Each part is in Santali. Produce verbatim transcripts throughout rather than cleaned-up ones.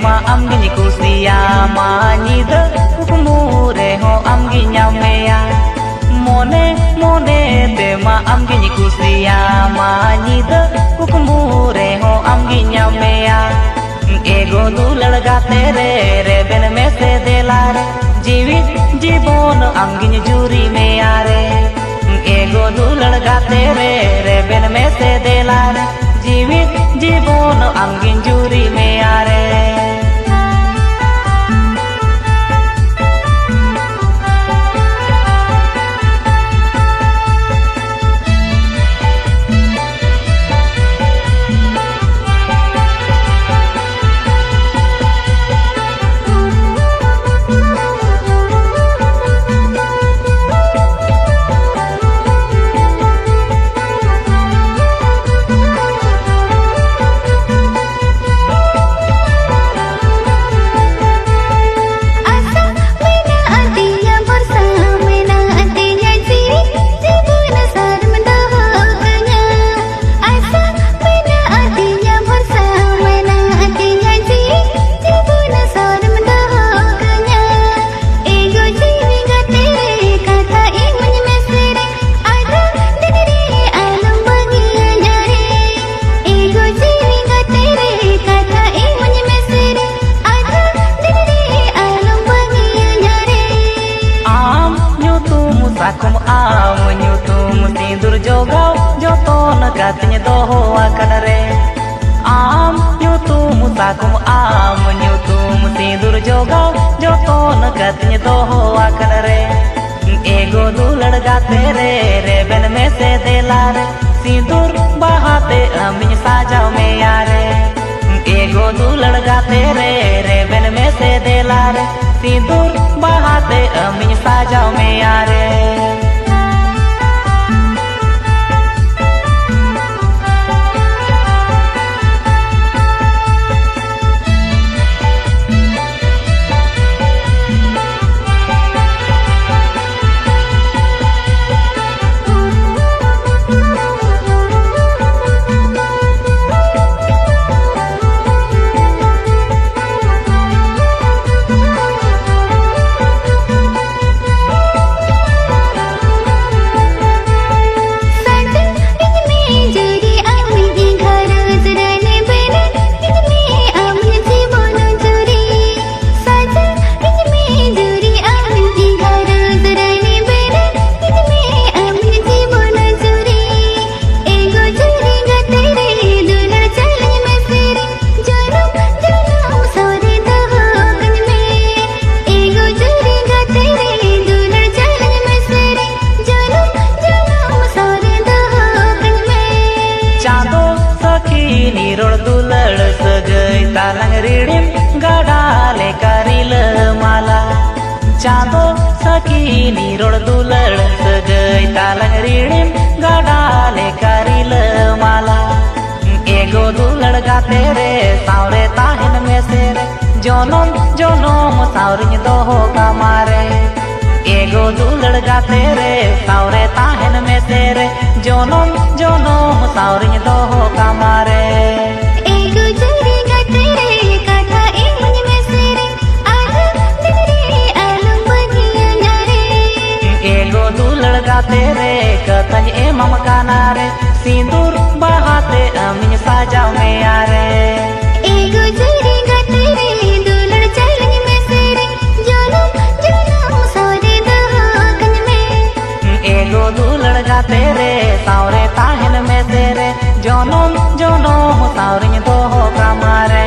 ᱢᱟ ᱟᱢᱜᱤᱧ ᱠᱩᱥᱤᱭᱟᱢᱟ, ᱧᱤᱫᱟᱹ ᱠᱩᱠᱢᱩ ᱨᱮᱦᱚᱸ ᱟᱢᱜᱤᱧ ᱧᱟᱢᱮᱭᱟ᱾ ᱢᱚᱱᱮ ᱢᱚᱱᱮ ᱛᱮᱢᱟ ᱟᱢᱜᱤᱧ ᱠᱩᱥᱤᱭᱟᱢᱟ, ᱧᱤᱫᱟᱹ ᱠᱩᱠᱢᱩ ᱨᱮᱦᱚᱸ ᱟᱢᱜᱤᱧ ᱧᱟᱢᱮᱭᱟ᱾ ᱮᱜᱳ ᱫᱩᱞᱟᱹᱲ ᱜᱟᱛᱮ ᱨᱮ, ᱨᱮᱵᱮᱱ ᱢᱮᱥᱮ ᱫᱮᱞᱟ ᱨᱮ, ᱡᱤᱣᱤ ᱡᱤᱵᱚᱱ ᱟᱢᱜᱤᱧ ᱡᱩᱨᱤ ᱢᱮᱭᱟ ᱨᱮ᱾ ᱮᱜᱳ ᱫᱩᱞᱟᱹᱲ ᱜᱟᱛᱮ ᱨᱮ, ᱨᱮᱵᱮᱱ ᱢᱮᱥᱮ ᱫᱮᱞᱟ ᱨᱮ, ᱡᱤᱣᱤ ᱡᱤᱵᱚᱱ ᱟᱢᱜᱤᱧ ᱡᱩᱨᱤ ᱢᱮᱭᱟ ᱨᱮ᱾ ᱟᱥᱟ ᱢᱮᱱᱟᱜ ᱛᱤᱧᱟ, ᱵᱷᱚᱨᱥᱟ ᱢᱮᱱᱟᱜ ᱛᱤᱧᱟ, ᱡᱤᱣᱤ ᱡᱤᱵᱚᱱ ᱥᱟᱨᱮᱢ ᱫᱚᱦᱚ ᱠᱟᱹᱧᱟ᱾ ᱟᱥᱟ ᱢᱮᱱᱟᱜ ᱛᱤᱧᱟ, ᱵᱷᱚᱨᱥᱟ ᱢᱮᱱᱟᱜ ᱛᱤᱧᱟ, ᱡᱤᱣᱤ ᱡᱤᱵᱚᱱ ᱥᱟᱨᱮᱢ ᱫᱚᱦᱚ ᱠᱟᱹᱧᱟ᱾ ᱮᱜᱳ ᱡᱤᱣᱤ ᱜᱟᱛᱮ ᱨᱮ, ᱠᱟᱛᱷᱟ ᱤᱢᱟᱹᱧ ᱢᱮᱥᱮ ᱨᱮ, ᱟᱫᱷᱟ ᱫᱤᱱ ᱨᱮ ᱟᱞᱚᱢ ᱵᱟᱹᱜᱤᱭᱟᱹᱧᱟ ᱨᱮ᱾ ᱮᱜᱳ ᱡᱤᱣᱤ ᱜᱟᱛᱮ ᱨᱮ, ᱠᱟᱛᱷᱟ ᱤᱢᱟᱹᱧ ᱢᱮᱥᱮ ᱨᱮ, ᱟᱫᱷᱟ ᱫᱤᱱ ᱨᱮ ᱟᱞᱚᱢ ᱵᱟᱹᱜᱤᱭᱟᱹᱧᱟ ᱨᱮ᱾ ᱟᱢ ᱧᱩᱛᱩᱢ ᱥᱟᱠᱚᱢ, ᱟᱢ ᱧᱩᱛᱩᱢ ᱥᱤᱸᱫᱩᱨ ᱡᱚᱜᱟᱣ ᱡᱚᱛᱚᱱ ᱠᱟᱛᱮᱧ ᱫᱚᱦᱚ ᱟᱠᱟᱫ ᱨᱮ᱾ ᱟᱢ ᱧᱩᱛᱩᱢ ᱥᱟᱠᱚᱢ, ᱟᱢ ᱧᱩᱛᱩᱢ ᱥᱤᱸᱫᱩᱨ ᱡᱚᱜᱟᱣ ᱡᱚᱛᱚᱱ ᱠᱟᱛᱮᱧ ᱫᱚᱦᱚ ᱟᱠᱟᱫ ᱨᱮ᱾ ᱮᱜᱳ ᱫᱩᱞᱟᱹᱲ ᱜᱟᱛᱮ ᱨᱮ, ᱨᱮᱵᱮᱱ ᱢᱮᱥᱮ ᱫᱮᱞᱟ ᱨᱮ, ᱥᱤᱸᱫᱩᱨ ᱵᱟᱦᱟ ᱛᱮ ᱟᱢᱤᱧ ᱥᱟᱡᱟᱣ ᱢᱮᱭᱟ ᱨᱮ᱾ ᱮᱜᱳ ᱫᱩᱞᱟᱹᱲ ᱜᱟᱛᱮ ᱨᱮ, ᱨᱮᱵᱮᱱ ᱢᱮᱥᱮ ᱫᱮᱞᱟ ᱨᱮ, ᱥᱤᱸᱫᱩᱨ ᱵᱟᱦᱟ ᱛᱮ ᱟᱢᱤᱧ ᱥᱟᱡᱟᱣ ᱢᱮᱭᱟ ᱨᱮ᱾ ᱠᱤᱱᱤ ᱨᱚᱲ ᱫᱩᱞᱟᱹᱲ ᱥᱟᱹᱜᱟᱹᱭ ᱛᱟᱞᱟᱝ ᱨᱤᱲᱤᱢ ᱜᱟᱰᱟ ᱞᱮᱠᱟ ᱨᱤᱞᱟᱹᱢᱟᱞᱟ᱾ ᱮᱜᱳ ᱫᱩᱞᱟᱹᱲ ᱜᱟᱛᱮ ᱨᱮ ᱥᱟᱶᱨᱮ ᱛᱟᱦᱮᱱ ᱢᱮᱥᱮ ᱨᱮ, ᱡᱚᱱᱚᱢ ᱡᱚᱱᱚᱢ ᱥᱟᱶᱨᱤᱧ ᱫᱚᱦᱚ ᱠᱟᱢᱟ ᱨᱮ᱾ ᱮᱜᱳ ᱫᱩᱞᱟᱹᱲ ᱜᱟᱛᱮ ᱨᱮ ᱥᱟᱶᱨᱮ ᱛᱟᱦᱮᱱ ᱢᱮᱥᱮ ᱨᱮ, ᱡᱚᱱᱚᱢ ᱡᱚᱱᱚᱢ ᱥᱟᱶᱨᱤᱧ ᱫᱚᱦᱚ ᱠᱟᱢᱟ ᱨᱮ᱾ ᱮᱜᱳ ᱡᱩᱨᱤ ᱜᱟᱛᱮ ᱨᱮ ᱠᱟᱛᱷᱟ ᱤᱢᱟᱹᱧ ᱢᱮᱥᱮ ᱨᱮ, ᱟᱨ ᱫᱤᱱ ᱨᱮ ᱟᱞᱚᱢ ᱵᱟᱹᱜᱤᱭᱟᱹᱧᱟ ᱨᱮ᱾ ᱮᱜᱳ ᱫᱩᱞᱟᱹᱲ ᱜᱟᱛᱮ ᱨᱮ ᱠᱟᱛᱷᱟᱧ ᱮᱢᱟᱢ ᱠᱟᱱᱟ ᱨᱮ, ᱥᱤᱸᱫᱩᱨ ᱵᱟᱦᱟ ᱛᱮ ᱟᱢᱤᱧ ᱥᱟᱡᱟᱣ ᱢᱮᱭᱟ ᱨᱮ᱾ ᱮᱜᱳ ᱡᱩᱨᱤ ᱜᱟᱛᱮ ᱨᱮ ᱫᱩᱞᱟᱹᱲ ᱪᱟᱞᱟᱹᱧ ᱢᱮᱥᱮ ᱨᱮ, ᱡᱚᱱᱚᱢ ᱡᱚᱱᱚᱢ ᱥᱟᱶᱨᱮ ᱫᱚᱦᱚ ᱠᱟᱹᱧ ᱢᱮ᱾ ᱮᱜᱳ ᱫᱩᱞᱟᱹᱲ ᱜᱟᱛᱮ ᱨᱮ ᱥᱟᱶᱨᱮ ᱛᱟᱦᱮᱱ ᱢᱮᱥᱮ ᱨᱮ, ᱡᱚᱱᱚᱢ ᱡᱚᱱᱚᱢ ᱥᱟᱶᱨᱤᱧ ᱫᱚᱦᱚ ᱠᱟᱢᱟ ᱨᱮ᱾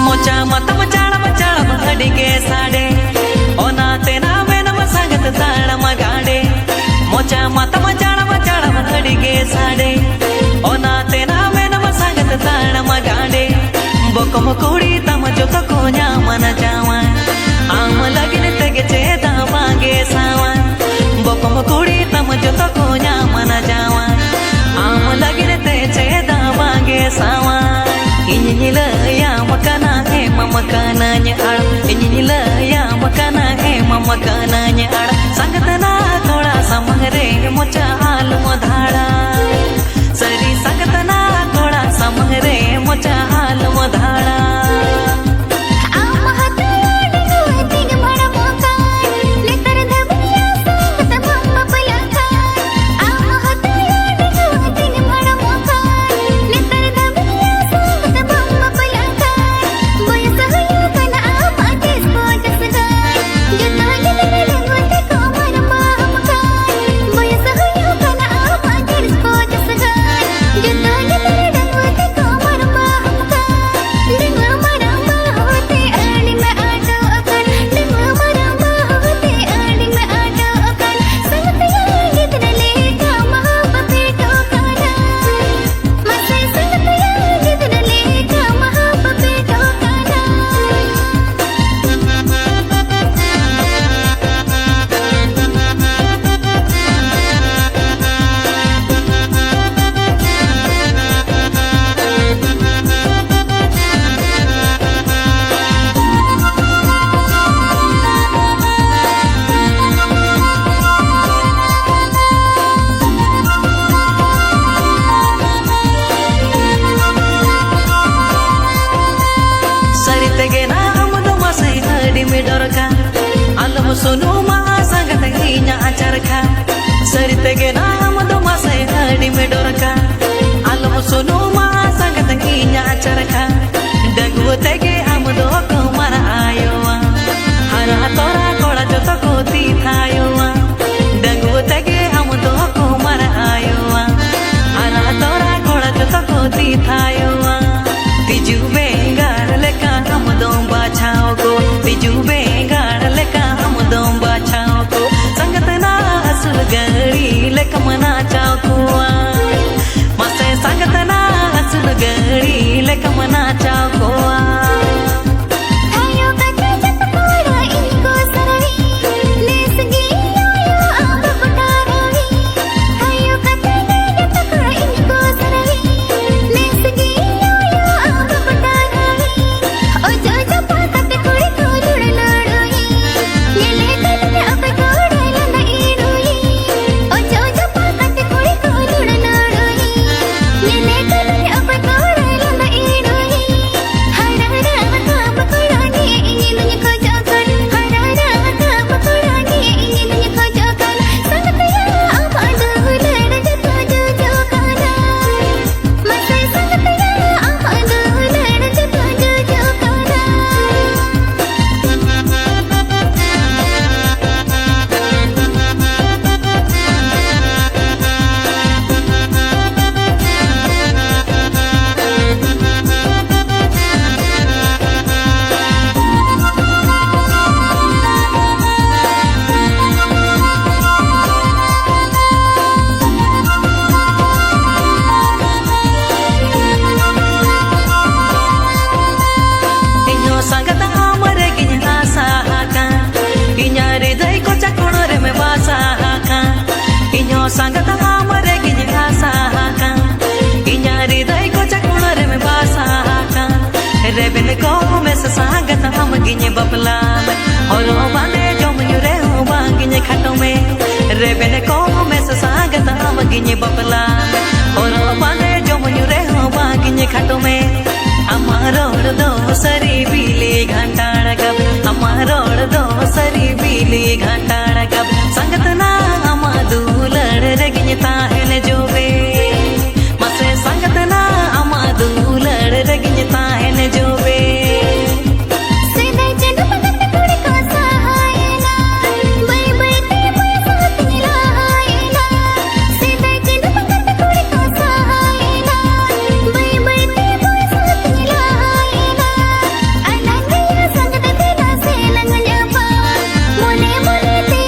ᱢᱚᱪᱟ ᱢᱟᱛᱟᱢ ᱪᱟᱲᱟᱢ ᱪᱟᱲᱟᱢ ᱟᱹᱰᱤ ᱜᱮ ᱥᱟᱰᱮ, ᱚᱱᱟᱛᱮ ᱱᱟ ᱢᱮᱱᱟᱢ ᱥᱟᱸᱜᱟᱛ ᱛᱟᱲᱟᱢ ᱜᱟᱰᱮ᱾ ᱢᱚᱪᱟ ᱢᱟᱛᱟᱢ ᱪᱟᱲᱟᱢ ᱪᱟᱲᱟᱢ ᱟᱹᱰᱤ ᱜᱮ ᱥᱟᱰᱮ, ᱚᱱᱟᱛᱮ ᱱᱟ ᱢᱮᱱᱟᱢ ᱥᱟᱸᱜᱟᱛ ᱛᱟᱲᱟᱢ ᱜᱟᱰᱮ᱾ ᱵᱚᱠᱚᱢ ᱠᱩᱲᱤ ᱛᱟᱢ ᱡᱚᱛᱚ ᱠᱚ ᱧᱟᱢᱟ ᱱᱟ ᱡᱟᱶᱟᱭ, ᱟᱢ ᱞᱟᱹᱜᱤᱫ ᱛᱮᱜᱮ ᱪᱮᱫᱟᱜ ᱵᱟᱝᱜᱮ ᱥᱟᱶᱟᱭ᱾ ᱵᱚᱠᱚᱢ ᱠᱩᱲᱤ ᱛᱟᱢ ᱡᱚᱛᱚ ᱠᱚ ᱧᱟᱢᱟ ᱱᱟ ᱡᱟᱶᱟᱭ, ᱟᱢ ᱞᱟᱹᱜᱤᱫ ᱛᱮ ᱪᱮᱫᱟᱜ ᱵᱟᱝᱜᱮ ᱥᱟᱶᱟᱭ᱾ ᱤᱧᱤᱧ ᱞᱟᱹᱭᱟᱢ ᱠᱟᱱᱟ ᱮᱢᱟᱢ ᱠᱟᱹᱱᱟᱹᱧ ᱟᱲ, ᱤᱧᱤᱧ ᱞᱟᱹᱭᱟᱢ ᱠᱟᱱᱟ ᱮᱢᱟᱢ ᱠᱟᱹᱱᱟᱹᱧ ᱟᱲ᱾ ᱥᱟᱸᱜᱟᱛ ᱱᱟ ᱠᱚᱲᱟ ᱥᱟᱢᱟᱝ ᱨᱮ ᱢᱚᱪᱟ ᱟᱞᱚᱢ ᱫᱷᱟᱲᱟ, ᱥᱟᱹᱨᱤ ᱥᱟᱸᱜᱟᱛ ᱱᱟ ᱠᱚᱲᱟ ᱥᱟᱢᱟᱝ ᱨᱮ ᱢᱚᱪᱟ ᱟᱞᱚᱢ ᱫᱷᱟᱲᱟ᱾ ᱟᱢ ᱦᱟᱛᱟᱣ ᱰᱟᱹᱝᱜᱩᱣᱟᱹ ᱛᱤᱧ ᱢᱟᱲᱟᱢᱚᱜ ᱠᱟᱱ, ᱞᱮᱛᱟᱲ ᱫᱷᱟᱹᱵᱤᱡ ᱥᱟᱸᱜᱟᱛ ᱵᱟᱢ ᱵᱟᱯᱞᱟᱜ ᱠᱟᱱ᱾ ᱟᱢ ᱦᱟᱛᱟᱣ ᱰᱟᱹᱝᱜᱩᱣᱟᱹ ᱛᱤᱧ ᱢᱟᱲᱟᱢᱚᱜ ᱠᱟᱱ, ᱞᱮᱛᱟᱲ ᱫᱷᱟᱹᱵᱤᱡ ᱥᱟᱸᱜᱟᱛ ᱵᱟᱢ ᱵᱟᱯᱞᱟᱜ ᱠᱟᱱ᱾ ᱵᱚᱭᱮᱥ ᱦᱩᱭᱩᱜ ᱠᱟᱱᱟ ᱟᱢᱟᱜ ᱛᱤᱥ ᱯᱚᱸᱪᱟᱥ ᱜᱟᱱ᱾ ᱥᱩᱱᱩᱢᱟ ᱥᱟᱸᱜᱟᱛ ᱤᱧᱟᱜ ᱪᱟᱨᱠᱷᱟ, ᱥᱟᱹᱨᱤ ᱛᱮᱜᱮ ᱱᱟ ᱟᱢ ᱫᱚ ᱢᱟᱥᱮ ᱟᱹᱰᱤᱢ ᱰᱚᱨᱠᱟ᱾ ᱟᱞᱚᱢ ᱥᱩᱱᱩᱢᱟ ᱥᱟᱸᱜᱟᱛ ᱤᱧᱟᱜ ᱪᱟᱨᱠᱷᱟ, ᱰᱟᱺᱜᱩᱣᱟᱹ ᱛᱮᱜᱮ ᱟᱢ ᱫᱚ ᱠᱚ ᱢᱟᱨᱟᱜ ᱟᱭᱳᱣᱟ᱾ ᱦᱟᱨᱟ ᱛᱚᱨᱟ ᱠᱚᱲᱟ ᱡᱚᱛᱚ ᱠᱚ ᱛᱤ ᱛᱷᱟᱭᱳᱣᱟ, ᱰᱟᱺᱜᱩᱣᱟᱹ ᱛᱮᱜᱮ ᱟᱢ ᱫᱚ ᱠᱚ ᱢᱟᱨᱟᱜ ᱟᱭᱳᱣᱟ᱾ ᱦᱟᱨᱟ ᱛᱚᱨᱟ ᱠᱚᱲᱟ ᱡᱚᱛᱚ ᱠᱚ ᱛᱤ ᱛᱷᱟᱭᱳᱣᱟ᱾ ᱛᱤᱡᱩ ᱵᱮᱸᱜᱟᱲ ᱞᱮᱠᱟ ᱟᱢ ᱫᱚᱢ ᱵᱟᱪᱷᱟᱣ ᱠᱚ, ᱛᱤᱡᱩ ᱵᱮᱸᱜᱟᱲ ᱞᱮᱠᱟ ᱟᱢ ᱫᱚᱢ ᱵᱟᱪᱷᱟᱣ ᱠᱚ, ᱥᱟᱸᱜᱟᱛ ᱱᱟ ᱟᱹᱥᱩᱞ ᱜᱟᱹᱲᱤ ᱞᱮᱠᱟᱢ ᱱᱟᱪᱟᱣ ᱠᱚᱣᱟ᱾ ᱢᱟᱥᱮ ᱥᱟᱸᱜᱟᱛ ᱱᱟ ᱟᱹᱥᱩᱞ ᱜᱟᱹᱲᱤ ᱞᱮᱠᱟᱢ ᱱᱟᱪᱟᱣ ᱠᱚᱣᱟ᱾ ᱛᱷᱟᱭᱚ ᱠᱟᱛᱮ ᱡᱚᱛᱚ ᱠᱚᱲᱟ ᱤᱧ ᱠᱚ ᱥᱟᱨᱟᱣᱤ, ᱱᱮᱥ ᱜᱮ ᱤᱧ ᱟᱭᱳ ᱟᱵ ᱯᱚᱴᱟᱨᱟᱣᱤ᱾ ᱛᱷᱟᱭᱚ ᱠᱟᱛᱮ ᱜᱮ ᱡᱚᱛᱚ ᱠᱚᱲᱟ ᱤᱧ ᱠᱚ ᱥᱟᱨᱟᱣᱤ, ᱱᱮᱥ ᱜᱮ ᱤᱧ ᱟᱭᱳ ᱟᱵ ᱯᱚᱴᱟᱨᱟᱣᱤ᱾ ᱚᱡᱚ ᱚᱡᱚ ᱯᱟ ᱠᱟᱛᱮ ᱠᱩᱲᱤ ᱠᱚ ᱞᱩᱲ ᱞᱩᱲᱩᱭᱤ, ᱧᱮᱞᱮ ᱠᱟᱛᱮ ᱚᱠᱚᱭ ᱠᱚᱲᱟᱭ ᱞᱟᱸᱫᱟ ᱤᱲᱩᱭᱤ᱾ ᱚᱡᱚ ᱚᱡᱚ ᱯᱟ ᱠᱟᱛᱮ ᱠᱩᱲᱤ ᱠᱚ ᱞᱩᱲ ᱞᱩᱲᱩᱭᱤ, ᱧᱮᱞᱮ ᱠᱟᱛᱮ ᱚᱠᱚᱭ ᱠᱚᱲᱟᱭ ᱞᱟᱸᱫᱟ ᱤᱲᱩᱭᱤ᱾ ᱤᱧᱦᱚᱸ ᱥᱟᱸᱜᱟᱛ ᱟᱢ ᱨᱮᱜᱤᱧ ᱟᱥᱟ ᱟᱠᱟᱱ, ᱤᱧᱟᱹᱜ ᱦᱨᱤᱫᱟᱹᱭ ᱠᱚᱪᱟ ᱠᱚᱬ ᱨᱮᱢ ᱵᱟᱥᱟ ᱟᱠᱟᱱ᱾ ᱤᱧᱦᱚᱸ ᱥᱟᱸᱜᱟᱛ ᱟᱢ ᱨᱮᱜᱤᱧ ᱟᱥᱟ ᱟᱠᱟᱱ, ᱤᱧᱟᱹᱜ ᱦᱨᱤᱫᱟᱹᱭ ᱠᱚᱪᱟ ᱠᱚᱬ ᱨᱮᱢ ᱵᱟᱥᱟ ᱟᱠᱟᱱ᱾ ᱨᱮᱵᱮᱱ ᱠᱚ ᱢᱮᱥ ᱥᱟᱸᱜᱟᱛ ᱟᱢ ᱜᱤᱧ ᱵᱟᱯᱞᱟ ᱢᱮ, ᱦᱚᱨᱚᱜ ᱵᱟᱸᱫᱮ ᱡᱚᱢ ᱧᱩ ᱨᱮᱦᱚᱸ ᱵᱟᱝ ᱜᱤᱧ ᱠᱷᱟᱴᱚ ᱢᱮ᱾ ᱨᱮᱵᱮᱱ ᱠᱚ ᱢᱮᱥ ᱥᱟᱸᱜᱟᱛ ᱟᱢ ᱜᱤᱧ ᱵᱟᱯᱞᱟ ᱢᱮ, ᱦᱚᱨᱚᱜ ᱵᱟᱸᱫᱮ ᱡᱚᱢ ᱧᱩ ᱨᱮᱦᱚᱸ ᱵᱟᱝ ᱜᱤᱧ ᱠᱷᱟᱴᱚ ᱢᱮ᱾ ᱟᱢᱟᱜ ᱨᱚᱲ ᱫᱚ ᱥᱟᱹᱨᱤ ᱵᱤᱞᱤ ᱜᱷᱟᱱᱴᱟᱲ ᱜᱟᱵ, ᱟᱢᱟᱜ ᱨᱚᱲ ᱫᱚ ᱥᱟᱹᱨᱤ ᱵᱤᱞᱤ ᱞᱤ ᱜᱷᱟᱱᱴᱟ ᱨᱟᱠᱟᱵ ᱥᱟᱸᱜᱟᱛ ᱱᱟ ᱟᱢᱟᱜ ᱫᱩᱞᱟᱹᱲ ᱨᱮᱜᱤᱧ ᱛᱟᱦᱮᱱ ᱡᱚᱵᱮ᱾ ᱢᱟᱥᱮ ᱥᱟᱸᱜᱟᱛ ᱱᱟ ᱟᱢᱟᱜ ᱫᱩᱞᱟᱹᱲ ᱨᱮᱜᱤᱧ ᱛᱟᱦᱮᱱ ᱡᱚᱵᱮ᱾ ᱥᱮᱫᱟᱭ ᱪᱮᱫ ᱵᱟᱝ ᱠᱟᱛᱮ ᱠᱩᱲᱤ ᱠᱚ ᱥᱟᱦᱟᱭᱮᱱᱟ, ᱵᱟᱹᱭ ᱵᱟᱹᱭ ᱛᱮ ᱵᱚᱭᱮᱥ ᱦᱚᱸ ᱛᱤᱧ ᱞᱟᱦᱟᱭᱮᱱᱟ᱾ ᱥᱮᱫᱟᱭ ᱪᱮᱫ ᱵᱟᱝ ᱠᱟᱛᱮ ᱠᱩᱲᱤ ᱠᱚ ᱥᱟᱦᱟᱭᱮᱱᱟ, ᱵᱟᱹᱭ ᱵᱟᱹᱭ ᱛᱮ ᱵᱚᱭᱮᱥ ᱦᱚᱸ ᱛᱤᱧ ᱞᱟᱦᱟᱭᱮᱱᱟ᱾ ᱟᱞᱟᱝ ᱨᱮᱭᱟᱜ ᱥᱟᱸᱜᱟᱛ ᱛᱮ ᱱᱟᱥᱮ ᱞᱟᱝ ᱧᱟᱯᱟᱢ, ᱢᱚᱱᱮ ᱢᱚᱱᱮ ᱛᱮ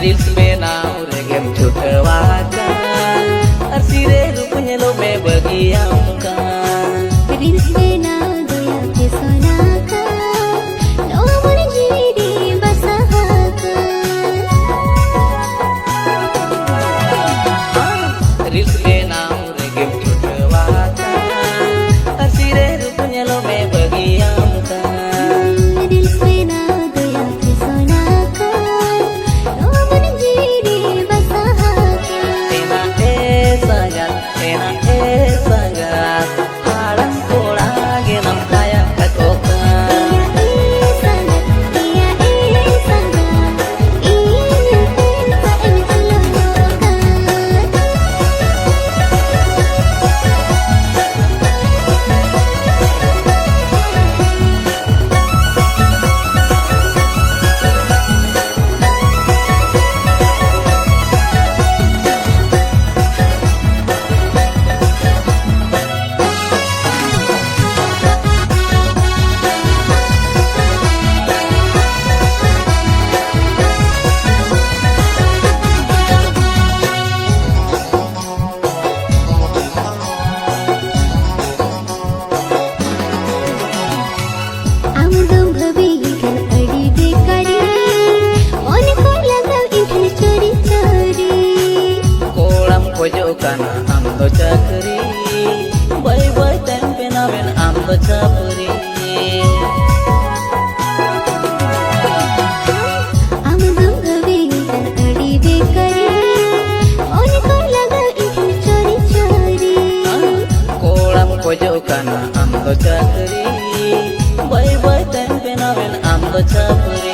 ᱨᱤᱞᱥ ᱵᱮᱱᱟᱣ ᱨᱮᱜᱮᱢ ᱪᱷᱩᱴᱟᱹᱣ ᱟᱠᱟᱱ, ᱟᱨ ᱥᱤᱨᱮ ᱨᱩᱯ ᱧᱮᱞᱚᱜ ᱢᱮ ᱵᱟᱹᱜᱤᱭᱟᱢ ᱠᱟᱱ᱾ ᱨᱤᱞᱥ ᱵᱮᱱᱟᱣ ᱫᱚᱭᱟ ᱯᱷᱮᱥᱚᱱ ᱟᱠᱟᱱ, ᱱᱚᱣᱟ ᱢᱚᱱᱮ ᱡᱤᱣᱤ ᱨᱮ ᱵᱟᱥᱟ ᱟᱠᱟᱱ᱾ ᱨᱤᱞᱥ ᱵᱮᱱᱟᱣ ᱨᱮᱜᱮᱢ ᱪᱷᱩᱴᱟᱹᱣ ᱟᱠᱟᱱ, ᱟᱨ ᱥᱤᱨᱮ ᱨᱩᱯ ᱧᱮᱞᱚᱜ ᱢᱮ ᱵᱟᱹᱜᱤᱭᱟᱢ ᱠᱟᱱ᱾ ᱨᱤᱞᱥ ᱵᱮᱱᱟᱣ ᱫᱚᱭᱟ ᱯᱷᱮᱥᱚᱱ ᱟᱠᱟᱱ, ᱱᱚᱣᱟ ᱢᱚᱱᱮ ᱡᱤᱣᱤ ᱨᱮ ᱵᱟᱥᱟ ᱟᱠᱟᱱ᱾ ᱮᱱᱟ ᱮ ᱥᱟᱸᱜᱟᱛ, ᱮᱱᱟ ᱮ ᱥᱟᱸᱜᱟᱛ, ᱦᱟᱲᱟᱢ ᱠᱚᱲᱟ ᱜᱮ ᱱᱟᱢ ᱠᱟᱭᱟ ᱠᱟᱠᱚ ᱠᱟᱱ᱾ ᱮᱭᱟ ᱮ ᱥᱟᱸᱜᱟᱛ, ᱮᱭᱟ ᱮ ᱥᱟᱸᱜᱟᱛ, ᱤᱧ ᱧᱮᱞ ᱛᱮ ᱥᱟᱜ ᱮᱢ ᱪᱚᱞᱚᱜ ᱠᱟᱱ᱾ ᱟᱢ ᱫᱚᱢ ᱵᱷᱟᱹᱵᱤ ᱞᱮᱠᱷᱟᱱ ᱟᱹᱰᱤ ᱵᱮᱠᱟᱨᱤ, ᱢᱚᱱᱮ ᱠᱚ ᱞᱟᱜᱟᱣ ᱤᱧ ᱴᱷᱮᱱ ᱪᱳᱨᱤ ᱪᱳᱨᱤ᱾ ᱠᱚᱲᱟᱢ ᱠᱷᱚᱡᱚᱜ ᱠᱟᱱᱟ ᱟᱢ ᱫᱚ ᱪᱟᱹᱠᱨᱤ, ᱵᱟᱹᱭ ᱵᱟᱹᱭ ᱛᱮᱢ ᱵᱮᱱᱟᱣᱮᱱ ᱟᱢ ᱫᱚ ᱪᱷᱟᱹᱯᱨᱤ᱾ ᱟᱢ ᱫᱚᱢ ᱵᱷᱟᱹᱵᱤ ᱞᱮᱠᱷᱟᱱ ᱟᱹᱰᱤ ᱵᱮᱠᱟᱨᱤ, ᱢᱚᱱᱮ ᱠᱚ ᱞᱟᱜᱟᱣ ᱤᱧ ᱴᱷᱮᱱ ᱪᱳᱨᱤ ᱪᱳᱨᱤ᱾ ᱠᱚᱲᱟᱢ ᱠᱷᱚᱡᱚᱜ ᱠᱟᱱᱟ ᱟᱢ ᱫᱚ ᱪᱟᱹᱠᱨᱤ, ᱵᱟᱹᱭ ᱵᱟᱹᱭ ᱛᱮᱢ ᱵᱮᱱᱟᱣᱮᱱ ᱟᱢ ᱫᱚ ᱪᱷᱟᱹᱯᱨᱤ᱾